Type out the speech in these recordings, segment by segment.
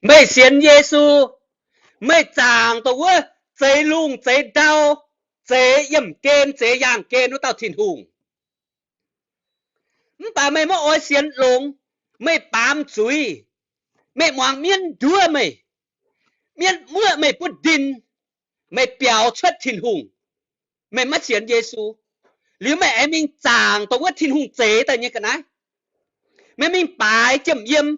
Meih sienx Yesu, meih zaangc dongh wuov zeix lungh zeix ndau, zeix yiemh gen, zeix yaangh gen wuov dauh Tin-Hungh. Mv baac meih maiv oix sienx longx, meih baamz zuiz, meih muangx mienv nduov meih, mienv muoqv meih butv ndin, meih biaux cuotv Tin-Hungh, meih maiv sienx Yesu, liuz meih aengx mingh zaangc dongh wuov Tin-Hungh zeix daaih nyei ga'naaiv. Meih mingh baaix jiem yiem,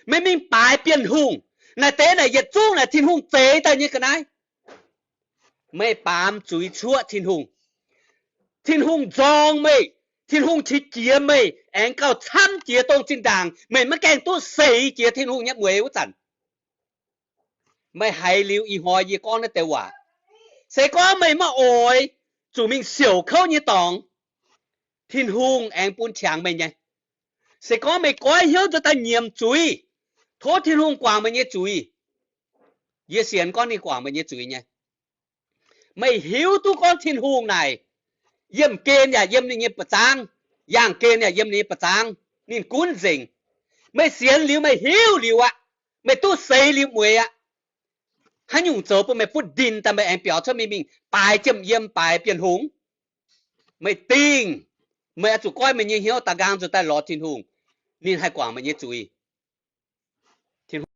meih mingh baaix Bienh-Hungh, naaic deix naaic yietc zungv naaic Tin-Hungh zeix daaih nyei ga'naaiv. Meih baamz zuiz cuoqv Tin-Hungh. Tin-Hungh nzorng meih, Tin-Hungh qiex jiez meih, aengx gauh camv jiex dongh zinh ndaangc meih maiv gaengh duqv seix jiex Tin-Hungh nyei mueix wuov zanc. Meih haiz liuz ih hnoi yie gorngv naaiv deix waac, se gorngv meih maiv oix zuqc mingh siouc kouv nyei dorngx, Tin-Hungh aengx bun qangx meih nyei. Se gorngv meih goiv hnyouv nzuonx daaih nyiemc zuiz, tov Tin-Hungh guangc meih nyei zuiz. Yie sienx gorngv ninh guangc meih nyei zuiz nyei. Meih hiuv duqv gorngv Tin-Hungh naaic, yiemh gen yaac yiem ninh nyei ba'zangv, yaangh gen yaac yiem ninh nyei ba'zangv, ninh gunv nzengc. Meih sienx liuz, meih hiuv liuz aqv, meih duqv seix liuz mueix aqv, haaix nyungc zoux bun meih butv ndin daaih meih aengx biaux cuotv mingh, mingh baaix jiem yiem, baaix Bienh-Hungh? Meih dingh, meih oix zuqc goiv meih nyei hnyouv da'nqaang nzuonx daaih lorz Tin-Hungh, ninh haih guangc meih nyei zuiz.